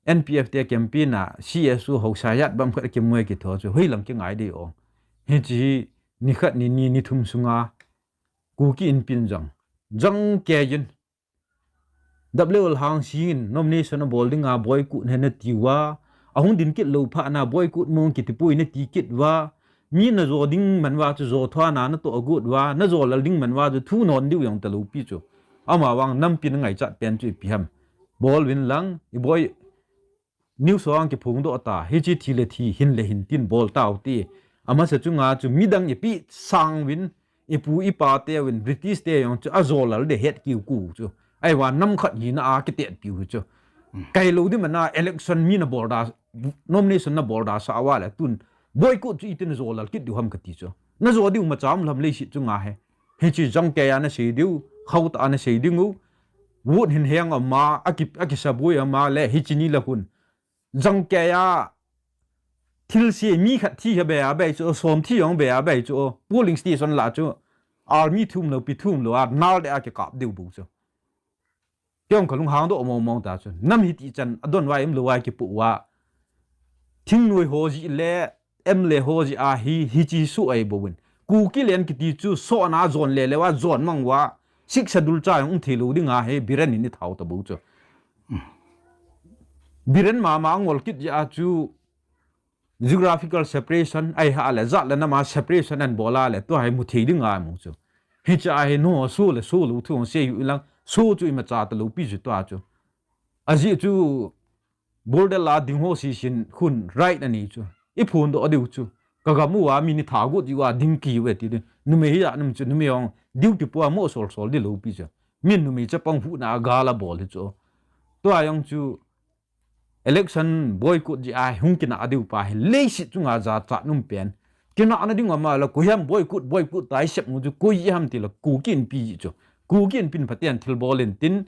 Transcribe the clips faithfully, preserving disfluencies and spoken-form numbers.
N P F te campaign a C S O hausa jat bang khat kimngai kitho chu hoilang kingai ding o. Hichi nikhat ni ni ni thum sunga Kuki Inpi in jong jong kei in W L Hangsing in nomination a bol dinga boycott hen nati uva, ahung ding kit lou phat na boycott mong kiti poi nati kit uva, mi najo ding man uva chu jo thua na natoh agot uva, najo lal ding man uva chu thu non diu jong talou pi chu. Ama vang nampi na ngaichat pen chu ipi ham. Bol uvin lang, i boi news ho ang kiphong doh ta, hichi thi le thi, hin le hin tin bol tau ti. Amasa chunga chu midang ipi sang uvin, ipu ipa te uvin, British te jong chu ajo lal ding het kiu ku chu. Ahivang nam khat hina a kitet piu chu. Kai lou ding man a election mi nabol da, nomination nabol da sa uva le tun boycott chu itin jo lal kit diu ham kati chu. Najo diu macham lam leiset chunga he. Hichi jong kei a nasei diu, khauta a nasei ding u. Vote hin heng ama, aki, akisa boi ama le, hichi ni la hun. Jong kei a thil se mi khat thi ha be a be chu, som thi jong be a be chu, polling station la chu, army thum lou, pi thum lou, a nal de a kikap diu bu chu. Kei jong kalung hang doh mong mong ta chu. Nam hiti chan, adon vai em lou vai kipu uva. Thingnoi ho ji le, em le ho ji a hi, hichi su ai bo win. Kuki len kiti chu, so na jon le le uva, jon mang uva. Sixth Schedule cha jong um thei lou ding a hi, Biren in i thau ta bu chu. Biren mama ngol kit ja chu geographical separation, ai ha le, jat le nama separation an bol a le, tua hi mu thei ding a mu chu. Hicha hi no, so le, so lou thu se yu lang, so chu imacha talou pi chu tua chu. Aji chu, border la ding ho si sin hun right ani chu. I phun doh diu chu. Ka gam uva mi ni tha got diu a ding ki ve ti ding. Numei hi a num chu, numei jong duty pu a mo sol sol di lou pi chu. Min numei chapang hu na a gal a bol hi chu. Tua jong chu election boycott ji a hung kina a diu pa hi leiset chunga jachat num pen. Kina na ding ama la koi ham boycott, boycott tai sep mu chu koi ham ti la Kuki Inpi ji chu. Kuki Inpi in Pathen thil bol in tin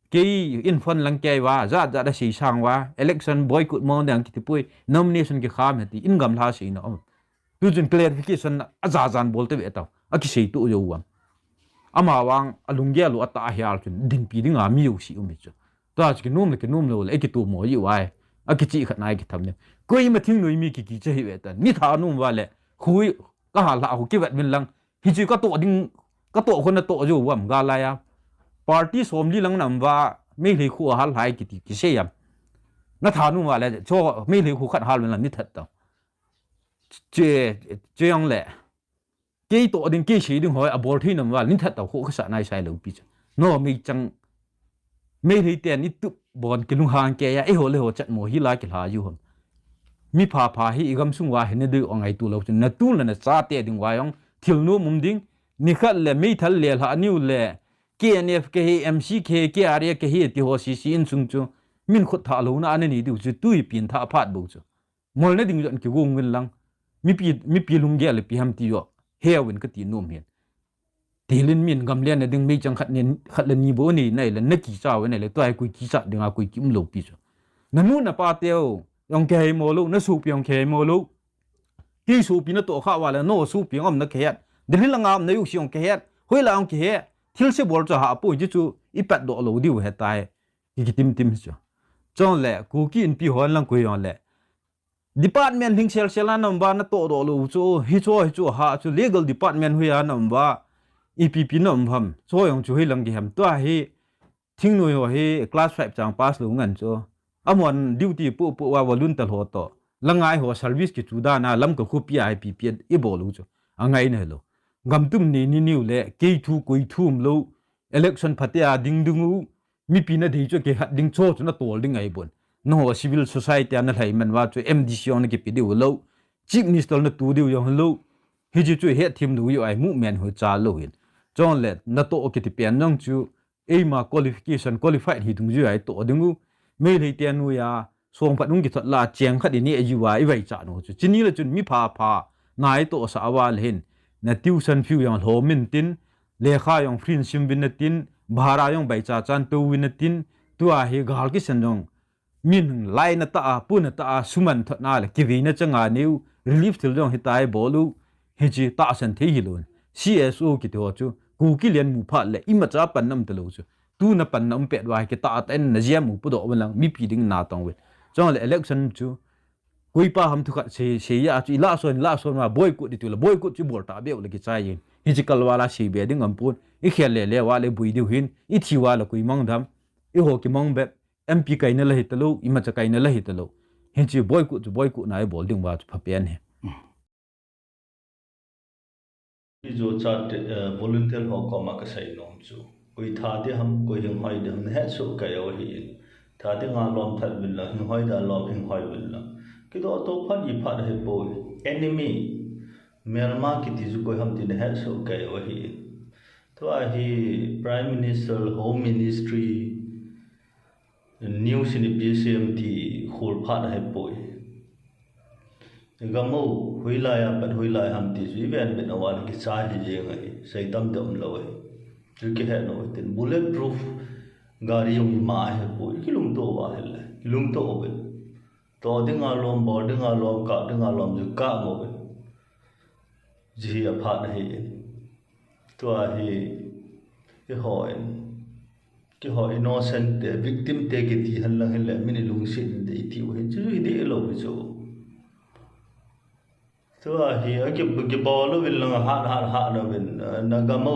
kei in phone lang kei uva, jat jat a sei sang uva, election boycott mo dang kiti poi, nomination kikham he ti, in gamla sei na om. Tu chun clarification a ja jan bol te ve tau, a kisei tu jo uvam. Ama vang, a lunggel u a ta hial chun, dinpi ding a mi u si um hi chu. Tua chu kinom le kinom lou le, e kitu mo ji uva e. A kichi khat nai kitham ne. Koima thingnoi mi ki kicha hi ve tan. Ni tha nom uva le, hui, ka hal ha hu kivet min lang, Hichi ka toh ding, ka toh khun natoh jo uvam ga lai a. Party somli lang nam uva, Meitei khu a hal hai kiti kisei am. Na tha nom uva le, cho Meitei khu khat hal uvin lang ni that tau. Che, che jong le. Kei toh ding, kei sei ding hoi, a bol thei nam uva, ni that tau khu ka sa nai sai lou pi chu. No, mi chang, Meitei ten i tup bon kilunghang kei a, eiho le ho chat mo hi la kila ju ham. Mi pha pha hi i gamsung uva hi na dei u angai tu lou chun, na tu le na chate ding uva jong, thil nom um ding, ni khat le meithal le lha niu le, K N F kahi, M C K, K R A kahi, ti ho si si insung chu, min khut tha lou na ana ni diu chu, tui pin tha phat bou chu. Mol na ding jon kigong uvin lang. Mipi, mipi lunggel le pi ham ti jo. He uvin ka ti nom hin. Tilin min gam le na ding mei chang khat ni, khat le ni bo ni nai le na kicha uvin nai le tua hi koi kicha ding a koi ki um lou pi chu. Na nu na pa teu, jong kihei mo lou, na sopi jong kihei mo lou. Kei sopi na toh kha uva le, no sopi jong um na kihet. Delhi lang a um na u si jong kihet. Hoi la jong kihet. Thil se bol chu ha poi ji chu, i pat doh lou diu he tai. Ki kitim tim chu. Chong le, Kuki Inpi hon lang koi jong le. Department hing sel sel a nam uva na toh doh lou chu, hi chu, hi chu ha chu legal department hui a nam uva, E P P nam ham, chu jong chu hi lang ki ham tua hi, thingnoi ho hi class five chang pass lou ngan chu. Amon duty pu pu uva volunteer ho toh. Langai ho service ki chu dan a lam ka khu pi a I P P i bol lou chu. Angai na lou. Gam tum ni ni niu le, kei thu koi thum lou, election phatea ding ding u, mipi na dei chu kei hat ding cho chu na tol ding ahi bon. Na ho civil society a na lhai man uva chu M D C jong na kipe diu lou. Chief Minister na tu diu jong lou. Hichi chu het thim lou u ahi movement ho cha lou hin. Chong le na toh kiti pen jong chu eima qualification qualified hi dung ju ahi toh ding u. Meitei te nu ya, song phat nung kithot la cheng khat i ni a ju a i vai cha nu chu. Chini le chun mi pha pha nai toh sa uva le hin. Na tuition fee jong lhom in tin, lekha jong free in sim uvin na tin, bhara jong bai cha chan to uvin na tin, tua hi gal kisan jong. Min lai na ta a, pu na ta a, suman thot na le, kivi na chang a niu, relief thil jong hi tai bol u, hichi tahsan thei hi lou. C S O kiti ho chu, Kuki lian mu phat le, imacha pan nam ta lou chu. Tu na pan nam pet uva hi kita a ta in na jia mu pu doh uvin lang, mipi ding na tong uvin. Chule election chu, koipa ham thu khat sei, sei a chu, i lah son, i lah son ma boycott i ti ula, boycott chu bol ta beu le kichai in. Hichi kal vala sei be ding ampon, i khel le le vala bui diu hin, i thi vala koi mang dam, i ho ki mang be, M P kaina la hi talou, i macha kaina la hi talou. Hichi boycott chu boycott na i bol ding va chu pha pen hi. Ijo chate, eh, volunteer ho koma kasei nom chu. Koi tha ding ham, koi hinghoi ding ham, nahet soh kei u ahi in. Tha ding a lom phat uvin lang, hinghoi ding a lom hinghoi uvin lang. Kidoh to phat i phat ahi poi. Enemy, melma kiti chu koi ham ti nahet soh kei u ahi in. Tua hi Prime Minister, Home Ministry, News in P C M ti khol phat ahi poi. Gam u, hoilai a pat hoilai ham ti chu i ven ven a val kichai hi jeng ahi, sei tam tam lou ahi. Chu kihet nom u hitin bulletproof gari jong ima ahi poi, kilungto uva ahile, kilungto uvin. To ding a lom, bol ding a lom, kap ding a lom, ju kap mo uvin. Ji hi aphat ahi in. Tua hi, keiho in, keiho innocent te, victim te kiti hen lang hile, min i lungset in te i tiu hin, chu hi deh lou hi chu. Tua hi, a ki, kibol uvin lang, hat, hat, hat uvin, na gam u,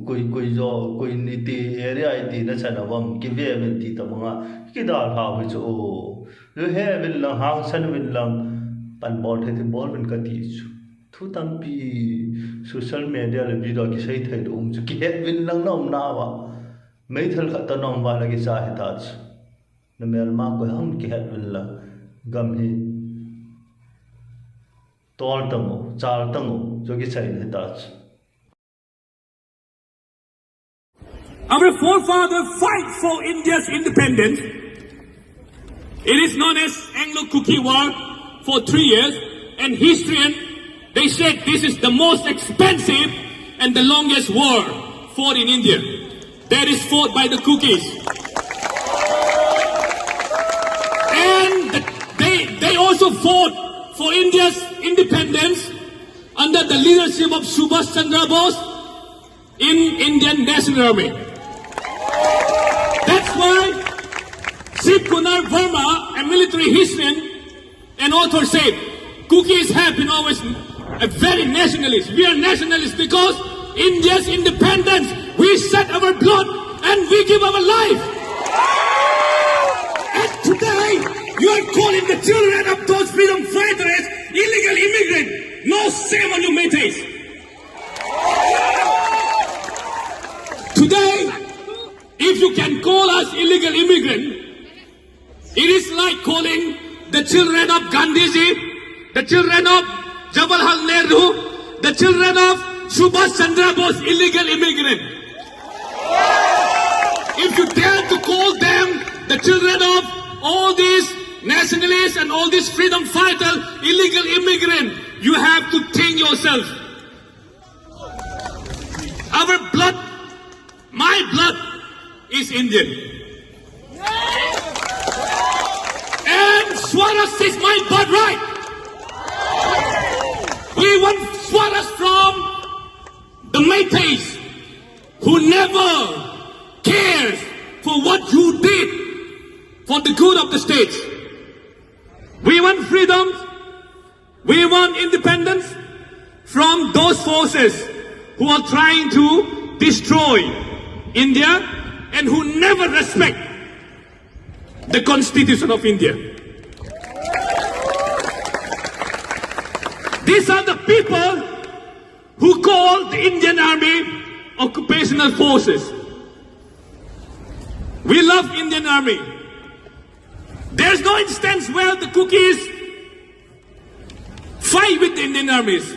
koi, koi jo, koi ni ti, area i ti, na chan a vam, kive uvin ti ta manga, kidalha u hi chu, o. Ju he uvin lang, hangsan uvin lang, pan bol thei ti bol uvin kati chu. Thu tampi social media le video kisei thei ding um chu kihet uvin lang na umna uva. Meithal khat toh na um uva la kicha hita chu. Na melma koi ham kihet uvin lang. Gam hi tol tang u, chal tang u, chu kichai hita chu. Our forefather fight for India's independence. It is known as Anglo-Kuki War for three years, and historian, they said this is the most expensive and the longest war fought in India. That is fought by the Kukis. And the, they, they also fought for India's independence under the leadership of Subhas Chandra Bose in Indian National Army. That's why Shiv Kumar Verma, a military historian and author, said, Kukis have been always a very nationalist. We are nationalists because India's independence, we shed our blood and we give our life. And today, you are calling the children of those freedom fighters illegal immigrant. No shame on your Meiteis. Today, if you can call us illegal immigrant, it is like calling the children of Gandhiji, the children of Jawaharlal Nehru, the children of Subhas Chandra Bose illegal immigrant. If you dare to call them the children of all these nationalists and all these freedom fighters illegal immigrant, you have to think yourself. Our blood, my blood is Indian. And Swaraj is my birthright. We want Swaraj from the Meiteis who never cares for what you did for the good of the states. We want freedom. We want independence from those forces who are trying to destroy India and who never respect the Constitution of India. These are the people who call the Indian Army occupational forces. We love Indian Army. There's no instance where the Kukis fight with the Indian armies.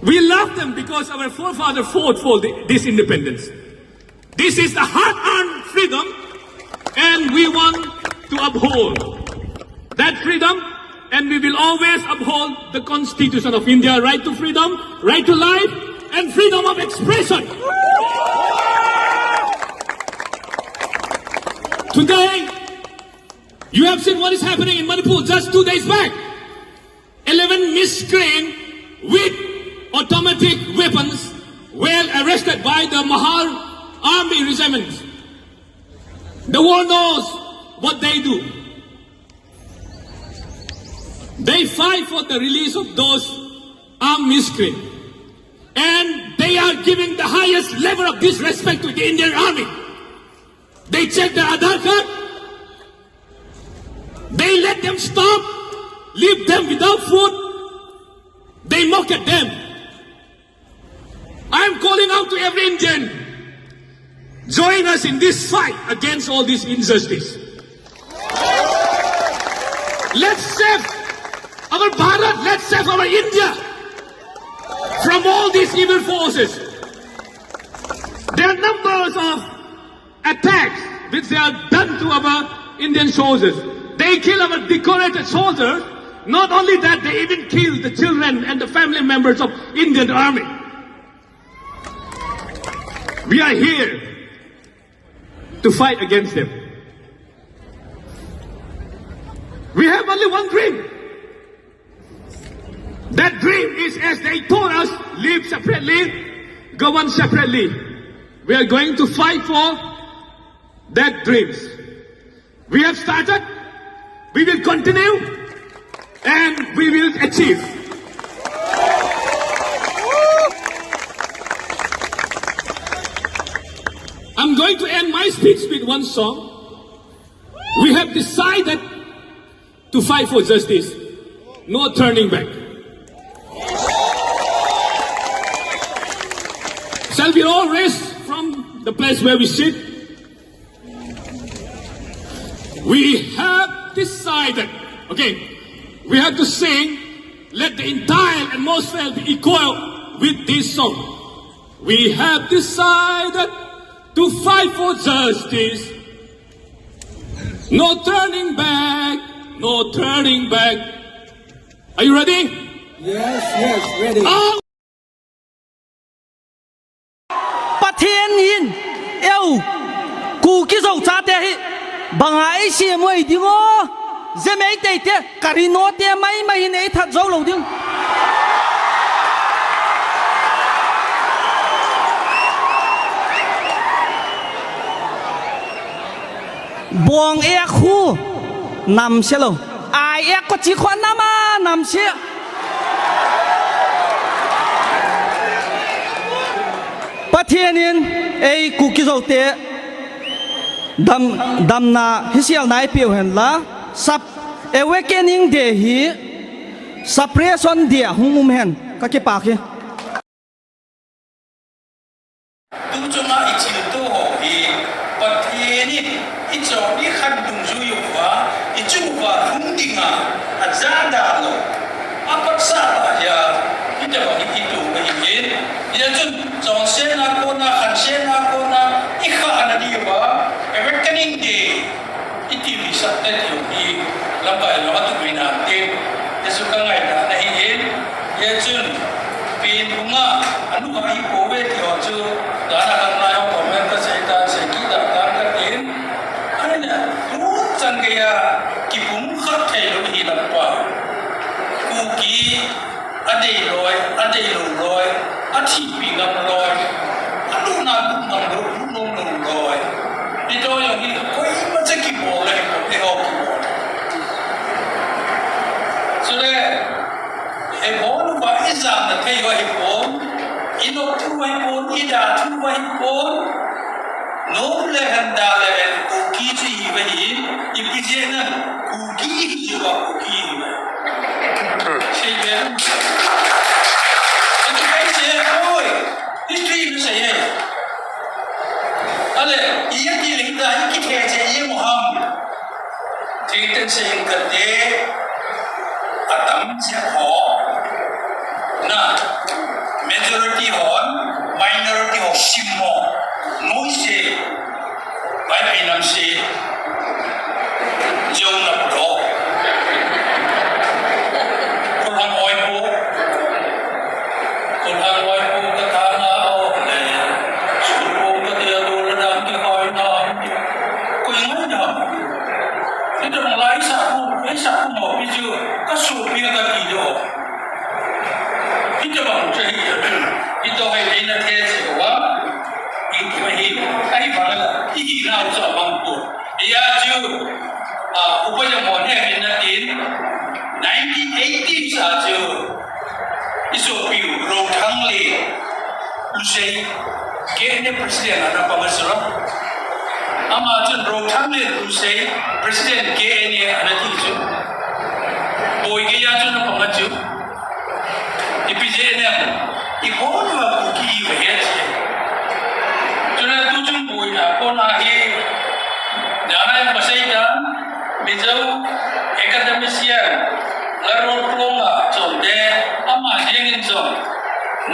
We love them because our forefathers fought for the, this independence. This is the hard-earned freedom, and we want to uphold that freedom, and we will always uphold the Constitution of India, right to freedom, right to life, and freedom of expression. Today, you have seen what is happening in Manipur just two days back. Eleven miscreants with automatic weapons were arrested by the Mahar Army Regiment. The world knows what they do. They fight for the release of those armed miscreants. And they are giving the highest level of disrespect to the Indian army. They check their Aadhaar card. They let them starve, leave them without food. They mock at them. I am calling out to every Indian, join us in this fight against all this injustice. Let's save our Bharat, let's save our India from all these evil forces. There are numbers of attacks which they have done to our Indian soldiers. They kill our decorated soldiers. Not only that, they even kill the children and the family members of Indian army. We are here to fight against them. We have only one dream. That dream is, as they told us, live separately, govern separately. We are going to fight for that dreams. We have started, we will continue, and we will achieve. I'm going to end my speech with one song. We have decided to fight for justice. No turning back. Shall we all rise from the place where we sit? We have decided. Okay, we have to sing. Let the entire atmosphere be equal with this song. We have decided to fight for justice. No turning back, no turning back. Are you ready? Yes, yes, ready. All Pathen in, eu, Kuki Zo chate hi, banga eisem u ahi ding o, Zeme Meitei te, Karino te, maimai hin eithat jou lou ding. Bong e khu, nam se lou. Ai e ko chi kho nam a, nam se. Pathen in ei Kuki Zo te dam, damna hi sial nai piu hen la, sap, awakening day hi, suppression day a hung um hen, ka kipak hi. Tu chunga i thilto ho hi Pathen in i chon i khan dungjui uva, i chung uva lhung dinga aja dalou. Apatsa a hia, hitobang hi i tu ahi in. Hia chun chonsetna kona, khansetna kona, i khahna diuva, awakening day. I ti risah te ti hi lamkai lo a tu mai nante. Jesu ka ngaina na hi in. Hia chun pen bunga anu ha i ko ve ti ho chu dana kan lai ho comment ka sei ta, sei kit ta ka tin. Aina tu chan geiya kipumkhat thei lou hi lampa. Kuki Adei loi, adei lou loi, athihpi ngam loi, alutna lut ngam lou, lut nom lou loi. Hito jong hi koimacha kibol le, eiho kibol. Chule, eibol uva ijamna thei uva hipon, inop thu uva hipon, ida thu uva hipon. Nom le handa le Kuki chu ihiuve hi, ipi jeh a Kuki ihiuva Kuki ihiuve. Seibe. Atu kai se, oi, history na sei e. Ale, iya ti le hita, iki the che, iye mo ham. Thingten seiyin kate, atam cheh ho, na, majority hon, minority ho sim ho, noise, Vaiphei namse, jong na pu tho. Kolhang oi po, Kolhang oi po ka thana o, eh, school po ka te alo la dam ki hoi na, koi ngai na. Ito malai sa ku, ai sa ku mo pi ju, ka su pi ka ti jo. Hita bang chu hi, hito hi eina the cheh uva, i, i, ahi bang la, i hinau chu abang pu. Hia chu, Ah, upa jong hon he min na tin, nineteen eighty sa chu, i sopiu Rothang le Lusei, K N A president ana pang a chu. Ama chun Rothang le Lusei, president K N A ana ti chu. Boi gei a chu ana pang a chu. Ipi jeh inem, i bol uva Kuki i va het e. Chule tuchung boina kona hi, jana jong ka sei tan, Mizo academician, Lalrolkhlong a chonte, ama jeng in jong,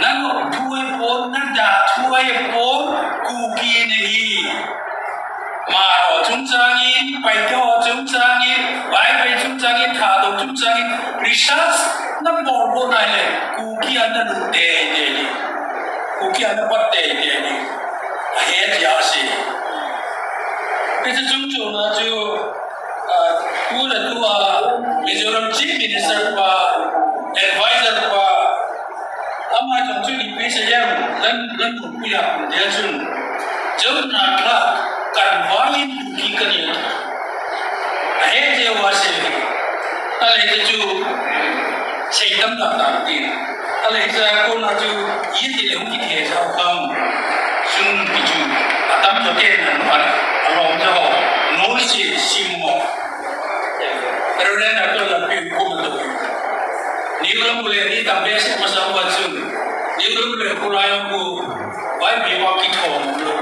nang thu ahipon, na da thu ahipon, Kuki nahi. Hmar ho chungchang in, Paite ho chungchang in, Vaiphei chungchang in, Thadou chungchang in, research na bol bol nai le, Kuki a na lut teitei ding. Kuki a na pat teitei ding. Ahet jia si. Hiche chung chon a chu, ah, tu le tu a, Mizoram Chief Minister pa, Advisor pa, ama jong chu ipi sei em, lam, lam Kuki a kum dia chun. Jonah Clark, kan vai in Kuki ka nei. Ahet jeh uva sei. Ahile chu, sei tam tam tam tin. Ahile chu kona chu, iti le hung kithei jao kham. Sum ki chu, atam jo ten an, an, alom jo, no se sim mo. Pero le na to la pi ko mo to. Ni ulam le ni tam be se masa uva chun. Ni ulam le ko la yong ko. Vai mi wa ki thom lo.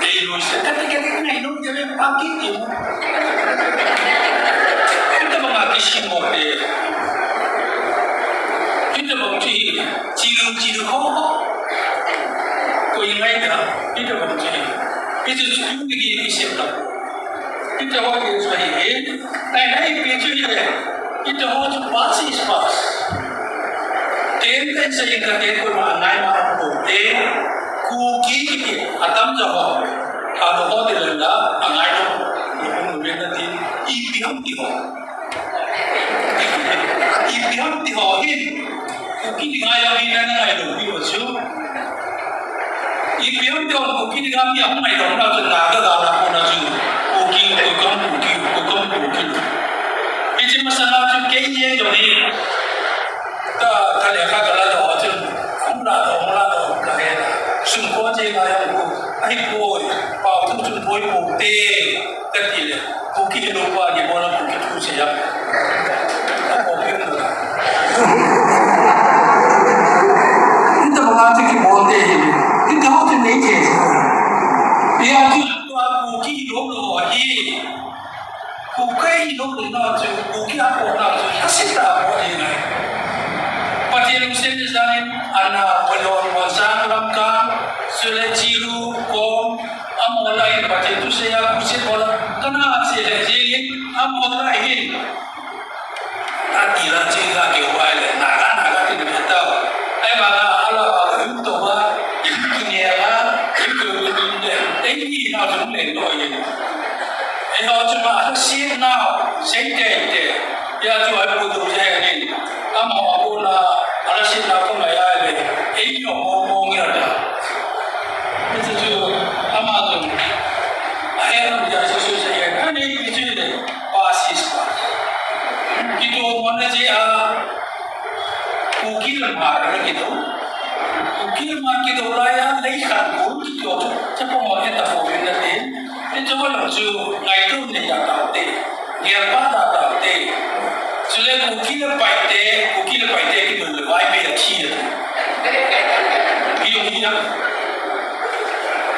Dei lo se ta te ke ngai lo de pa ki ti mo. Ita ba nga ki si mo de. Ita ba ki chi lo chi lo ho ho. Ko i ngai da. Ita ba ki. Ita chu ki ki ki se ta. Ita ho ye sa hi. Nai nai pi chu ye. Ita ho chu pass is pass. Ten ten sa in ka ten ko ma ngai ma ko te. Kuki kiti atam ja ho. Alo ho de la angai lo. Ko ko me na ti. Ipi ham ti ho. Ipi ham ti ho hin. Kuki ti ngai ya mi na ngai lo pi ho chu. Ipi ham ti ho Kuki ti ngai mi ham ngai lo na chu na ga ga na ko na chu. Kuki ko kam Kuki ko kam Kuki. Ichi masala chu ke ye jo ni. Ka, ka le ka ka la do chu. Hung la do, hung la do, ka he la. Sum ko che la ya ko. Ai ko, pa tu chu poi ko te. Ka ti le. Kuki lo pa ni mo na Kuki tu se ya. Ko pi na. Ita ba che ki mo te. Ita ho te nei che. Ya chu pa Kuki lo lo hi. Kuki i lunglut na chu, Kuki a po na chu, a sita a po ding ahi. Pathen lungset ni jangin, ana, Valon, Monsang, Lamka, Sule, Chiru, Kom, amaho lai in Pathen thusei a, Kuki bol a, kana se le jingin, amaho lai hin. Ati la, chi la, ke wai le, na ga, na ga, ti ni ta. Ai ba na, ala, ala, yu to ba, yu ki ne ba, yu ki yu ni ne, ai ni na chu ne no ye. Eiho chu ma, ala si nau, sei teitei. Ya chu ai pu tu je ni. Amaho pu na, ala si nau ko ma ya le. Eiho mo mo ngi ta. Hichu chu, ama chu. Ahe lam ya chu chu se ye. Ani pi chu le. Pass is pass. Kito mo na je a. Kuki le Hmar le kito. Kuki le Hmar kito lai a, lei khat ko kito chu, chapang ho heta fo vin na tin. Tin chapang ho chu, ngaito nei ta tao te. Gelpa ta tao te. Chule Kuki le Paite, Kuki le Paite kito le Vaiphei a thi a. Hi jong hi a.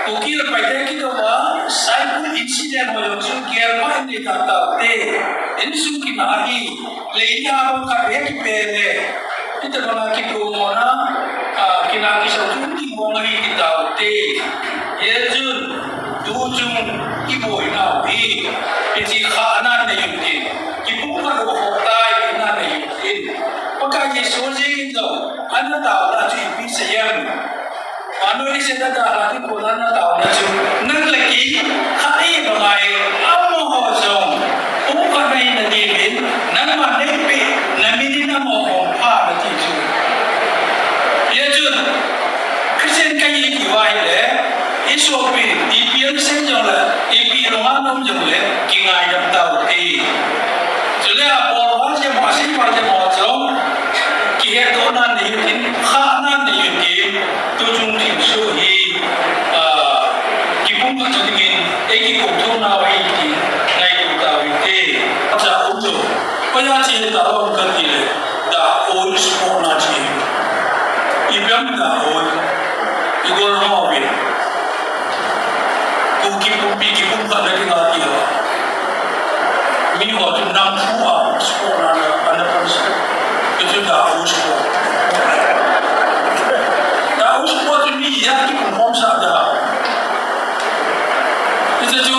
Kuki le Paite kito a, Saikul incident ho jong chu, gelpa nei ta tao te. Insung kina hi. Lei ni a bang khat ve kipe le. Ita bang a kitu mo na, a, kina kisau tu ni mo ngai kita te. Ye chun, tu chung i boi nau hi. Ichi kha anan ne yun ki. Ki pu kha ro ho tai anan ne yun ki. Pakai Jesu jing in jong, ana tao ta chu ipi sei em. Anoi se na ta ha ti ko na na ta na chu. Nang le kei, kha e ba ngai, amaho jong. U ka nei na di bin, nangma nei pe, na min in amaho pha na ti chu. Ye chun, Christian ka i ti vai le, i sopi, i pian sen jong le, i pi long a nom jong le, ki ngai dam tao Ate mo chong, kihetdohna nei u tin, khahna nei u tin, tuchung thilsoh hi, ah, kipumkhat dingin, ei kikouthona u ahi tin, ngaito tau hite. Acha um lo. Hoiya che tao ham kati le, Daoi sportna che. Ipi ham Daoi. Igol ho ve. Kuki pumpi kipumkhatna dinga ti ho. Mi ho chu nam thu a sportna ana, ana pang sa. Hichu Daoi sport. Daoi sport chu mi ijat kipumkhom sah da. Hichu chu,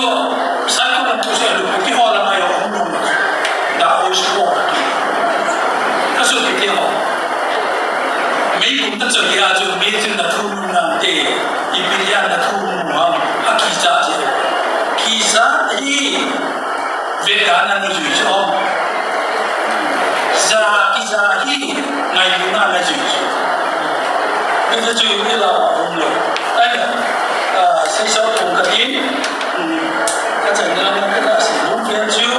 sai ko lam tu se lu, kiho lam ahi ho, um, um, Daoi sport. Ka sopite ho. Meikum ta chon dia chu, mi chun na thu mun nante, ipi dia na thu mun ham, akichat che. Kichat hi, Vekna ana jui chu. Ja, kija hi, ngailutna ana jui chu. Hichu chu, ila, um, lo. Ai, ah, seisah tong katin, um, kachan na na kana si, um, pen chu.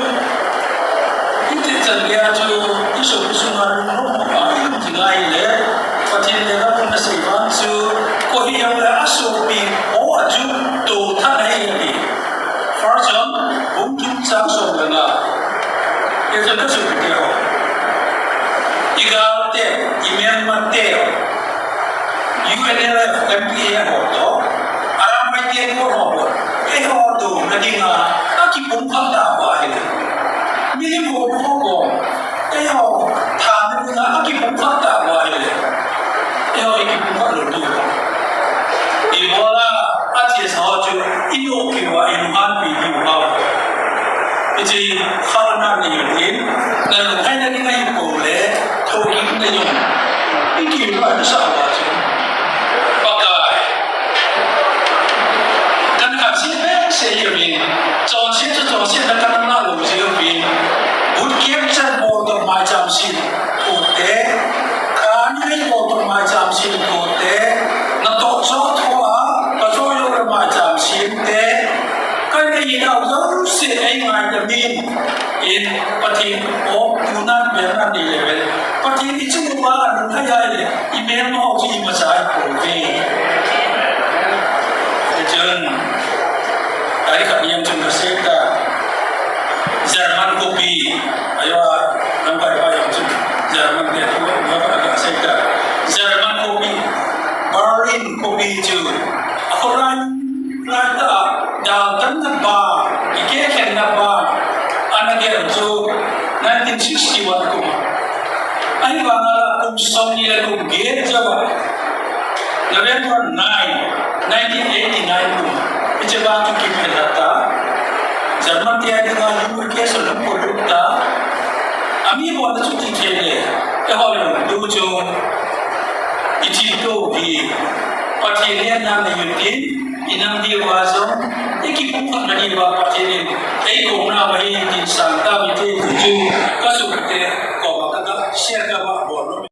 Hiti chan dia chu, isopi sunga lungnom, ah, um, ti ngai le. Pathen le na puna sei vang chu, koi hi jong le asopi, o, a chu, to tha na hi ni. First John, bung thum chang som le nga. Hichu ka sopite ho. Igalte, imelmate, U N L F, M P A ho to, aramai te ko ho bo. Eiho dona dinga, akipumkhat tauva ahile. Milim ho ho ko. Eiho, thana dinga, akipumkhat tauva ahile. Eiho, ikipumkhat lou diu. Ibola, achesa ho chu, ino kiuva, ino hanpi diu ham. Hiche, khahna nei u tin, nalunghai na dinga ipo le, thohgim na jong. Ikiuva, isah uva chu. Pakai. Kana khanse behseh jengin, chonset chu chonsetna kana lah lou jeh uvin, boot capture bol toh maicham sem toh te, kani lei bol toh maicham sem toh te, natoh cho tho a, kacho jou le maicham sem te, kana hinau jouse eingaidam in, in Pathen o tunan bel na ni le bel, Pathen ichung uva alunglhai ahile, imelma ho chu imacha ahipouve. Hichun, tarik khat ni jong chun kasei ta, German khopi, ahilouleh, lamkai pa jong chun, German te thu, lamkai pa kasei ta, German khopi, Berlin khopi chu, akhoran, ran ta, daltanna ba, ikekhenna ba, ana gel chu, nineteen sixty-one kum a. Ahivanga la kum somni le kum get jouva, November nine, nineteen eighty-nine kum a, hiche vang chu kiphelhat ta. German te a dinga U K so lam ko lut ta. Ami bolna chu ti thei le, eiho le tu chu, ithilto hi, Pathen hetna nei u tin, inam diuva jong, ikipumkhatna diuva Pathen in, eikou nauva hi tin sang tau hite ti chu, kasopite koma ka, ka share ka ba bol nom.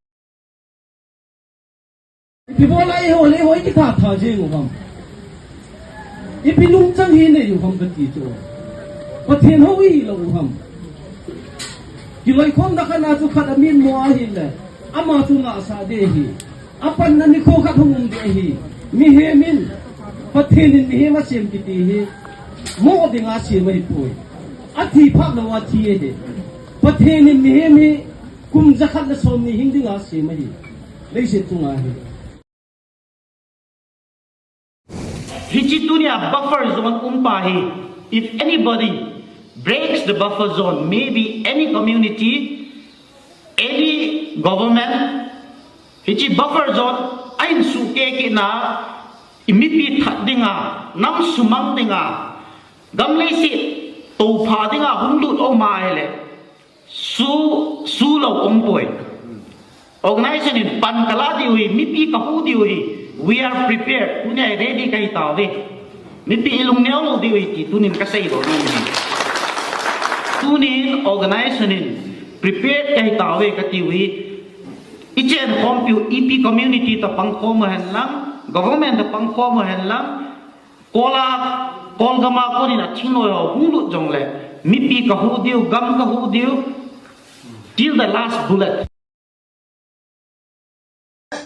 Ipi bola eiho le eiho ikitha tha jeng u ham. Ipi lungchang hi nei u ham kati chu. Pathen hou ihi lou u ham. Kiloikhomna khat a chu khat amin mo ahile, ama chu ngahsah ding ahi. Apanna nikho khat hung um ding ahi. Mihem in, Pathen in mihem asem kiti hi, mo dinga sem ahipoi. Athi phah louva thi ahi. Pathen in mihem hi, kum jakhat le somni hing dinga sem ahi. Leiset chunga hi. Hiche tunia buffer zone um pa hi, if anybody breaks the buffer zone, maybe any community, any government, hiche buffer zone a in suhkeh kit na, i mipi that dinga, nam sumang dinga, gam leiset toupha dinga hung lut um ahile, Su, sulou umpoi. Organization in pan kalah diu ahi, mipi kahu diu ahi. We are prepared. Tunia ready kahi tauve. Mipi ilung neo lou diu ahi ti tunin kasei lou diu ahi. Tunin organization in prepared kahi tauve kati u ahi. Ichen khompiu ipi community toh pangkhom u henlang, government toh pangkhom u henlang, Kola, Kolgam a konin a thingnoi ho hung lut jongle, mipi kahu diu, gam kahu diu, Till the last bullet.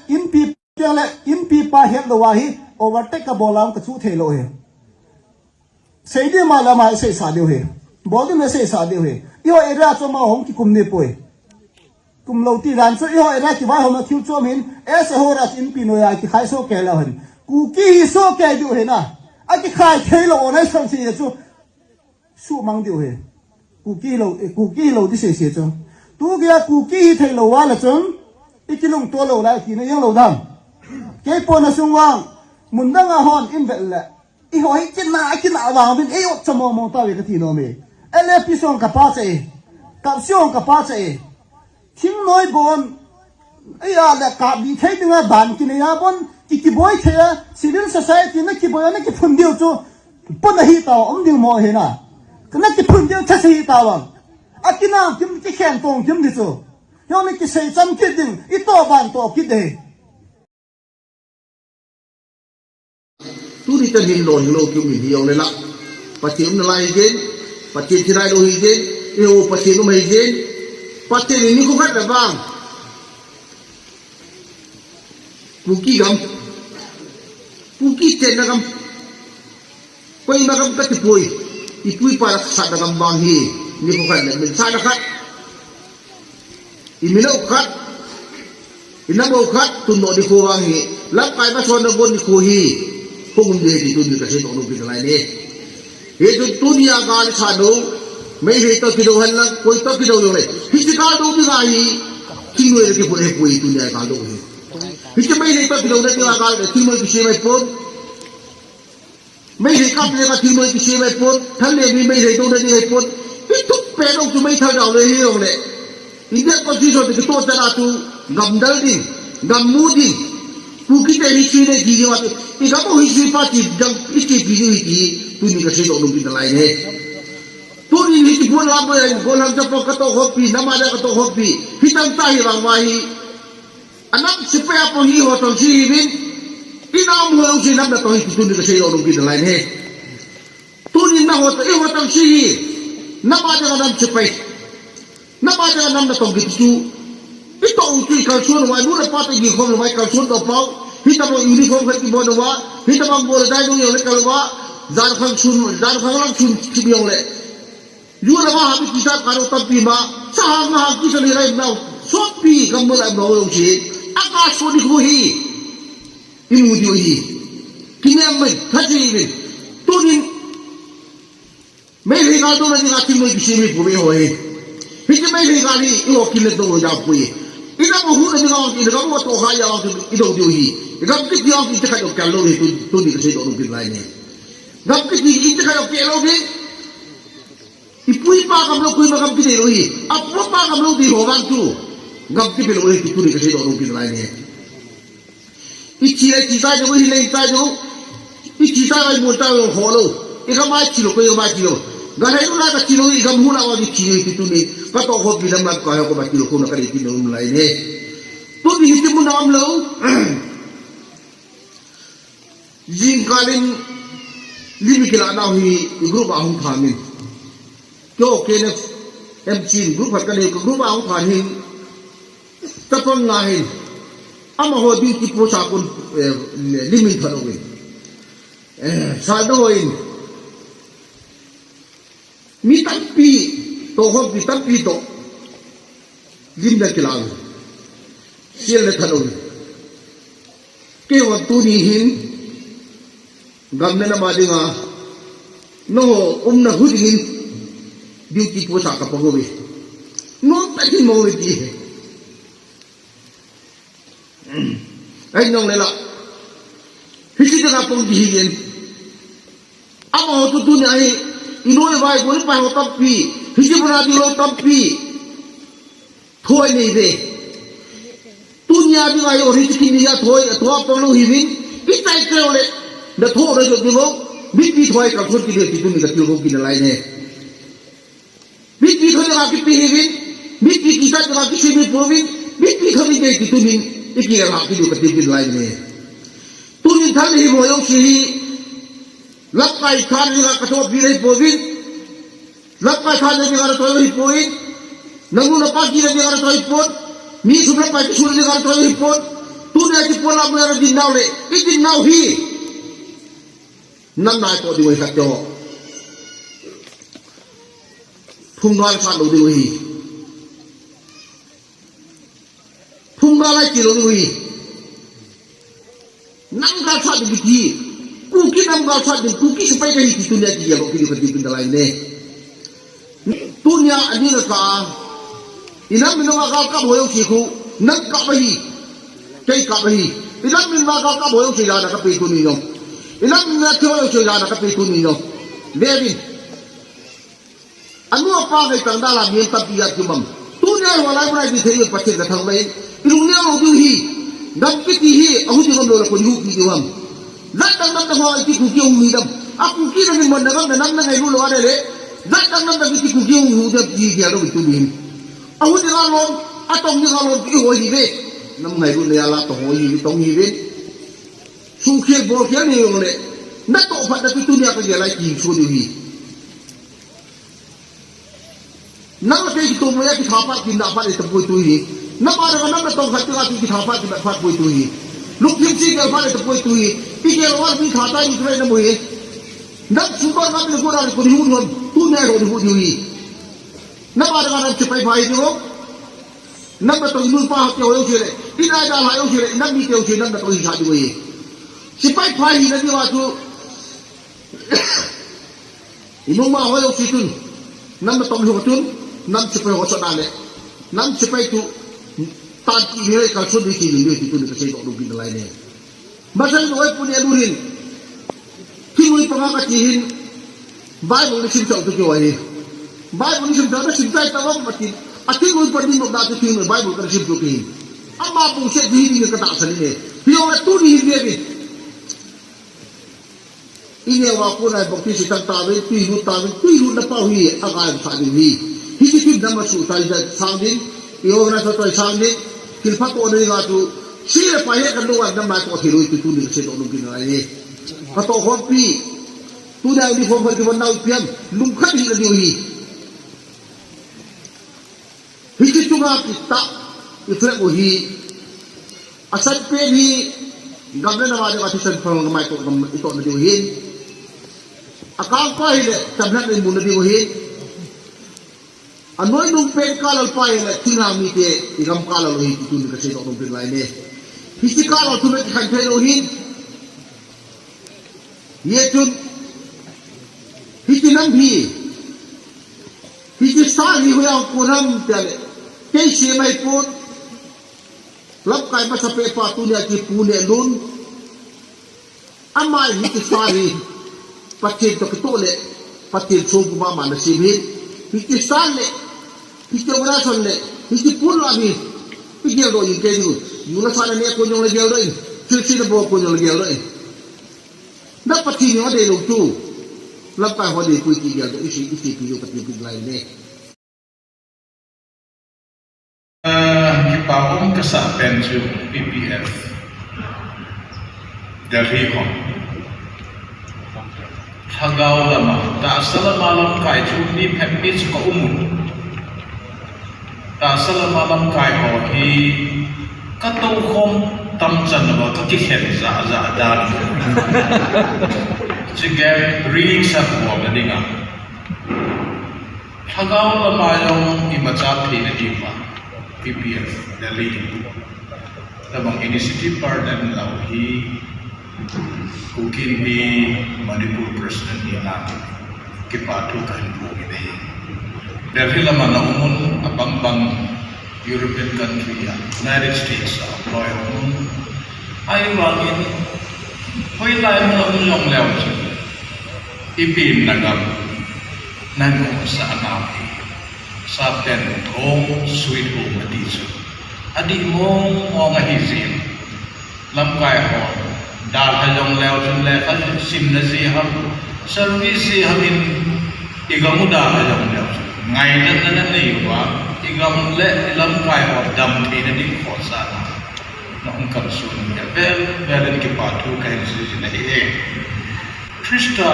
Inpi pa le, inpi pa hetlou ahi, overtake kabol a kachu thei lou hi. Seiding ma le ama seisah diu hi. Bol ding le seisah diu hi. Eiho area chu ama hung kikum ding poi. Kumlou ti dan chu eiho area kivaihom a thil chu amin, S A ho ra chu inpi noiya kikhai soh kei lou hen. Kuki hi soh kei diu hi na. Akikhai thei lou o nai sang si chu. Sumang diu hi. Kuki lou, eh, Kuki lou di sei sei chu. Tu gei a Kuki hi thei lou a le chun. I kilungto lou lai ti na jeng lou dam. Kei pona sung vang. Mun dang a hon in vet le. Eiho hi kina, kina vang vin, eiho chamo mo ta ve ka ti nom e. L A P song ka pa che e. Kap song ka pa che e. Thingnoi bon. Ei a le kap di thei dinga ban kinei a bon. Ki kiboi thei a. Civil society na kiboi a na kiphun diu chu. Pon ahi ta um ding mo he na. Ka na kiphun diu thase hi ta vang. A kina kim kikhen tong kim di chu. Yo na kisei cham kit ding. I to ban to kit de. Tuni tan hin lou hin lou kium in hi jong le la. Pathen um nalai hi jeng. Pathen thi nailou hi jeng. Eiho Pathen um hi jeng. Pathen in nikho khat le vang. Kuki gam. Kuki chenna gam. Koima gam kati poi. Ipu ipa la sahna gam vang hi. Nikho khat le min sahna khat. I min u khat, i nam u khat, tun no nikho vang hi, lamkai masot na bon nikho hi, hung um ding ahi ti tuni ka seidoh nom kit nalai ne. Hichu tuni a gal i sa u, Meitei toh kidou hen lang, koi toh kidou jong le. Hichu gal dou ding ahi, thingnoi le kiphun ahi poi tuni a gal dou hi. Hichu Meitei toh kidou na ding a gal le, thingnoi kisem ahi pon. Meitei kap le ka thingnoi kisem ahi pon, thal le mi Meitei dou na ding ahi pon. I thupi lou chu meithal dau le hi jong le. India Constitution te kitoh chan a chu gam dal ding, gam mu ding. Kukite history le ti jong a chu. I gam u history pa ti dang i ti pi ding hi ti. Tuni ka seidoh nom kit nalai ne. Tuni hi ti pon la mo ya, gollhang chapang ka toh khompi, nam a le ka toh khompi. Hitam ta hi vang va hi. Anam sepai a pang hi ho tong si hi vin. I nam ho jong si nam na tong hi ti tuni ka seidoh nom kit nalai ne. Tuni na ho tong, i ho tong si hi. Nam a ding a nam sepai. Nam a ding a nam na tong kit chu. I toh u chu i kalson uva, nu le pa toh i kikhom uva, i kalson toh pau. Hitabang uniform khat kibon uva. Hitabang bol dai nu jong le kal uva. Jan khang sun, jan khang lang sun kibon jong le. Ju le va ha mi kisa ka ro tampi ma, sa ha nga ha kisa le lai nau, sopi kam mo lai nau jong si, a ka so ni ko hi. I mu diu hi. Kinem mai, tha si ni. Tunin, Meitei gal dou na ding a thingnoi kisem ahi poi ho hi. Hichu Meitei gal hi, eiho kin le dou ja poi. I nam u hu na ding a, i nam u toh kha ja, i dou diu hi. I gam kiti a, i te kha dou kal lou hi, tu, tuni ka seidoh nom kit lai ne. Gam kiti, i te kha dou kal lou hi. Ipu ipa gam lou koima gam kidei lou hi. Apu apa gam lou dei ho vang chu. Gam kipe lou hi ti tuni ka seidoh nom kit lai ne. I thi le thi tai jong, i le tai jong. I thi tai i mu tai jong ho lou. I gam a thi lou, koi gam a thi lou. Ga le la ka thi lou, i gam hu la wa ki thi lou ti tuni. Ka toh khompi nam nam ka ho ko ba thi lou ko na ka dei ti nom lai ne. Tuni hi ti mu nam lou. Jingkah in lim i kilah nau hi group a hung phan in. Kei o K N F M C in group khat ka nei, group a hung phan hin. Chapang nga hin. Amaho duty post a kon, eh, lim in phan uvin. Eh, saldo in. Mi tampi, toh khompi tampi toh. Lim le kilah. Sel le than uvin. Keiho tuni hin, gam le nam a dinga, nangho umna hu dingin, duty post a ka pang uve. Nom tah in mo uve ti. Ahi nong le la. Hiche dinga pang di hi yen. Amaho chu tuni a hi, i nu i pa, i gol i pai ho tampi. Hiche bana ding lou tampi. Thoi nei ve. Tunia dinga i o ri chikin ni a thoi, thoi a pang lou hi vin. I tai keu le. Na thoi na jot ni mo. Mipi thoi ka thoi ki ve ti tuni ka til ko ki na lai ne. Mipi thoi na ki pi hi vin. Mipi ki sa na ki si mi po vin. Mipi thoi ni ve ti tuni. I ki la ki du ka til ki lai ne. Tuni thal hi mo yong si hi. Lamkai than ni ka thoi pi le po vin. Lamkai than ni ka thoi pi po vin. Nangnu napa kina dinga natong ahipon. Mi sum le pai kisun dinga natong ahipon. Tunia kipon lam na dinna u le. Idinna u hi. Nam nai to ding u hi khat to. Phung nal khat lo ding u hi. Phung nal lai ti lo ding u hi. Nam galsat ding kiti. Kuki nam galsat ding, Kuki sepai kahi ti tunia kigel lou kiti kati pin dalai ne. Tunia ani na ka. Inam min ma gal kap ho jong si khu. Nam kap ahi. Kei kap ahi. Inam min ma gal kap ho jong si la na kape tuni jong. Inam min na thei ho jong si la na kape tuni jong. Levin. Anu apa ngai tang dala mi tampi a kimam. Tunia ho lai mun a di thei Pathen ka thangvah in. I lungneo lou diu hi. Nam kiti hi, ahu ding ngam lou la koi hu kiti diu ham. Jat dang nam dang ho kiti Kuki hung hi dam. A Kuki na min mon na gam na nam na ngailut lou a le le. Jat dang nam dang kiti Kuki hung hu dam kiti dia lou tu min. Ahu ding a lom, atong ding a lom kiti ho hi ve. Nam ngailut na ya la tong ho hi ve, tong hi ve. Sukhel bolkhel ni jong le. Natoh phat na tu tunia kagel lai kiti so diu hi. Nang le kei kitom lou a kitha phat kinah phat le tapoi tu hi. Napa dang a nam natong khat tu a tu kitha phat kinah phat poi tu hi. Lungthim si gel phat le tapoi tu hi. Igel a mi tha tai ni tu le na mu hi. Nam sumba nam le ko da ko ni hu lon. Tunia ro ni hu diu hi. Napa dang a nam sepai phai diu. Nam natong i nu i pa ho te ho jong si le. I nai da la jong si le. Nam mi te jong si nam natong hi sa diu hi. Sepai phai hi na diu a tu. I nungma ho jong si chun, nam natong ho chun, nam sepai ho chun ale. Nam sepai tu, tan ki hi kalson ding ki ding ding ti tu ni kasei doh ding bin lai ne. Masang noi puni alurin. Thingnoi panga kati hin, Bible ni sim chau tu kiwa hi. Bible ni sim chau na sim chai ta wang mati. A thingnoi pan ding nok da tu thingnoi Bible ka sim tu ki hin. Ama bung se di hi ding ka da sa ni ne. Hi jong a tu ni hi ding. I neo a kona baptist i tan tauvin, tui lut tauvin, tui lutna pau hi, a ngai sa ding hi. Hiche kin dam a su tai da sang ding, i organize tai sang ding, thil pha toh nei nga chu, si le pai he kan lo a dam nai toh thil lui tu tu ni se toh lung kin ngai ni. Ka toh hon pi, tunia uniform hon ki von nau piam, lung khat hi la diu hi. Hiche chunga kitah i flag u hi, a san pen hi, gam le nam a dinga thisan phal ngamai toh gam i tohna diu hin. A kangpa hi le, chamlhat le muna diu hin. A noi nung pen kalal pa hi le, thinglhang mite, i gam kalal u hi, ti tuni kasei toh nung pen lai ne. Hiche kalal thu me kikhen thei lou hin. Hichun, hiche nam hi, hiche sal hi hoiya kon ham tia le, kei sem ahipon, lamkai masapen pa tunia kipu ne lun, ama hiche sal hi, Pathen toh kitoh le, Pathen songpu mama na sem hin, hiche sal le, hiche orasan le, hiche pun la hi, i geldoh in kei diu, yu la sal le ne kon jong le geldoh in, chil chil le bo kon jong le geldoh in. Na Pathen in adei lou chu. Lamkai ho dei pui ti gel to isi, isi pi u Pathen pi lai ne. Ah, kipa um kasa pen chu P P F. Delhi ho. Lhagao lama, tahsa lama lamkai chu mi phabep chu ka um un. Tahsa lama lamkai ho hi ka toukhom tamchan uva ka kikhen jahjah dan. Chige ringsat bol na dinga. Lhagao lama jong imacha theina diuva P P F Delhi. Tabang initiative partner nau hi Kuki Inpi Manipur President hina kipa thu kahin phong in ahi. Delhi lama na um un abang bang European country a, United States a, loi um un. Ahivangin, hoilai mun a um jong leu chun, ipi na gam, na gam sa na hi. Sa pen home sweet home ati chu. Adih mong mong ahi jin. Lamkai ho, dalha jong leu chun lekha simna jeh ham, service jeh ham in, i gam u dalha jong leu chun. Ngaina na na nei uva, i gam le i lamkai ho dam theina ding khohsahna. Na hung kalson hi avel vel in kipa thu kahin sei jin ahi e. Christa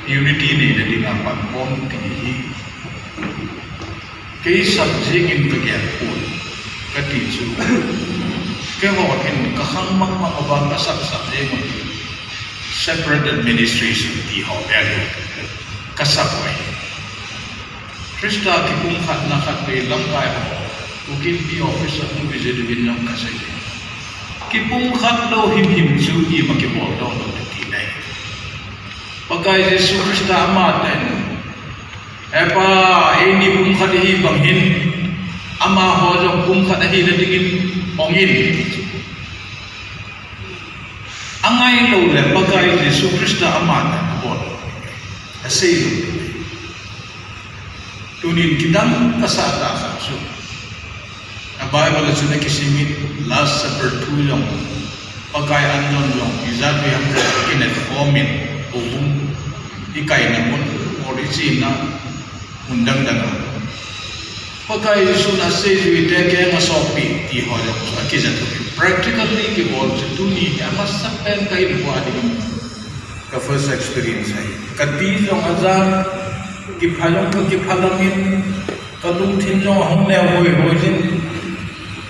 unity neina dinga pankhom ti hi. Kei sap jingin ka gel poi, ka ti chu. Keiho hin ka khang mangmang a vang ka sap sap jing u hi separate administration ti ho bel hi ka sap u ahi. Christa kipumkhatna khatvei lamkai ho, Kuki Inpi office a hung visit uvin jong ka sei. Kipumkhat lou himhim chu ima kibol doh lou ti ahi. Pakai Jesu Christa amatah in, He Pa, eini pumkhat ihi bang hin, amaho jong pumkhat ahina dingin ong in, ti chu. Angai lou le Pakai Jesu Christa amatah in abol, asei lou. Tunin kidang kasah tah khat chu, a Bible a chun akisim in, Last Supper thu jong, Pakai an jong jong, ijat vei ham jong kinep khom in, houbung, ikaina mun, or ichenna mun dang dang a, Pakai Jesun aseijuite keng a sopeh ti ho jong chu akija thei. Practically kibol chu tuni hi amasapen ka hinkho a ding in ka first experience ahi. Ka ti jong aja, kipha jong ka kiphalam in, ka lungthim jong ahung neo hoi hoi jin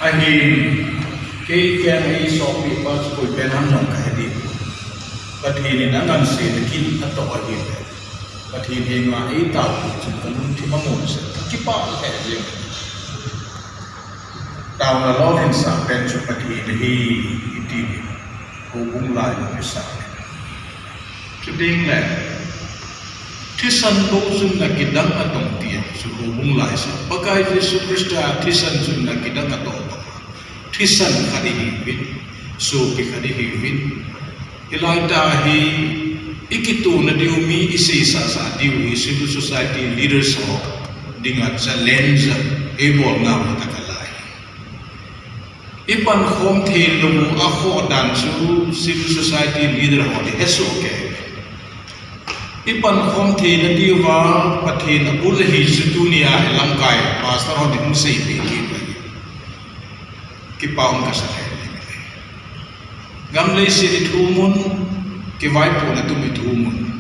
ahi. Kei keng a eisopeh pa chu koi pen ham jong kahe ding. Pathen in angansena kin atoh ahi. Pathen henga eitaopi chun ka lungthim amon jin, ka kipah lheh jeng. Taona lolhinsah pen chu Pathen ahi, iti hi houbung lai a kisah. Chuteng le, thisan bou chun na kidang atong ti chu houbung lai sa. Pakai Jesu Christa thisan chun na kidang atong. Thisan khat ihiuvin, sopi khat ihiuvin. Hilai tah hi ikitona diu, mi iseisah sah diu hi civil society leaders ho dinga challenge eibolnau hi tah kalai. Ipankhom theilou u akhoh dan chu civil society leader ho hi hesoh kei. Ipankhom theina diuva Pathen abul ahi chu tunia hi lamkai pastor hon hung seipeh kit uve. Kipa um kasa lheh. Gam leiset ithumun, kivaipohna tum ithumun.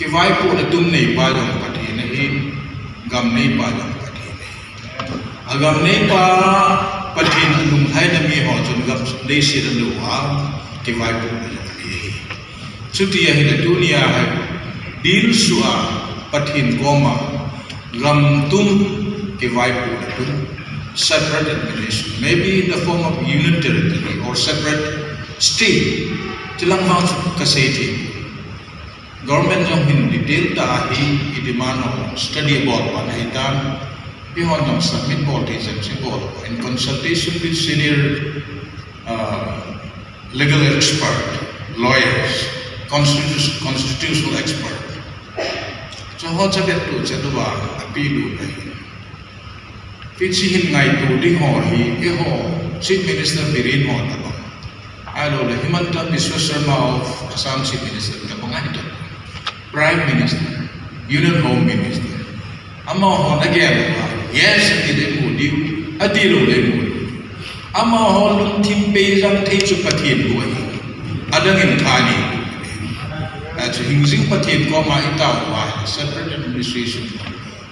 Kivaipohna tum neipa jong Pathen ahin, gam neipa jong Pathen ahi. Agam neipa Pathen alunglhaina miho chun gam leiset alouva kivaipohna jong anei ahi. Chuti ahile tunia hi dilsuh a Pathen koma gam tum, kivaipohna tum, separate administration, maybe in the form of union territory or separate state, chulang vang chu kasei thei. Government jong hin detail tah a hi idemand ho study abol pan ahitan, eihon jong submit bol thei jeng chu bol in consultation with senior, uh, legal expert, lawyers, constitu- constitutional expert, chuho chabet tu chat uva apeh lut ahi. Hiche hin ngaito ding ho hi eiho Chief Minister Biren ho tabang, ahiloule Himanta Biswa Sarma of Assam Chief Minister tabang ahitan, Prime Minister, Union Home Minister, amahon agel uva yes ati le imu diu, ati lou le imu diu. Amaho lungthim pei jang thei chu Pathen bou ahi. Adang in tha nei. Achu hingjing Pathen koma itao uva separate administration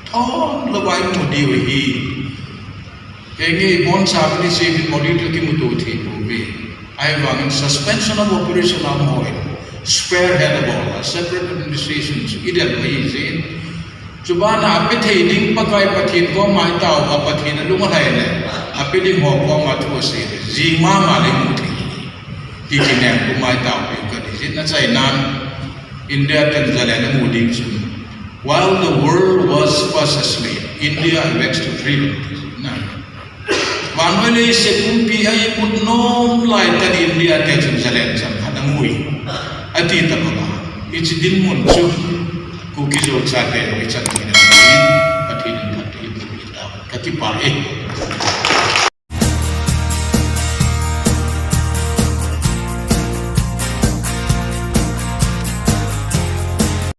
thon louva imu diu ahi. Henge ibonchauvin iseuvin model kimuto thei pouve. Ahivangin suspension of operation a umho in square head abol a separate administration chu idel u ahi jeh in. Chubana apeh thei ding Pakai Pathen koma itao uva Pathen alung alhai le, apeh ding ho koma thu asei le, jing mama le imu thei. Hiti nen koma itaopeh u kati jin, achainan India ten jalen amu ding chun, while the world was fast asleep, India awakes to freedom. Vannoi leiset pumpi a imut nom lai tan India te chun jalen chang khat amu e, ati tabanga. Hiche dinmun chu Kuki Zo chate ichan theina dingin Pathen in phatthei boh tahen, kakipah e.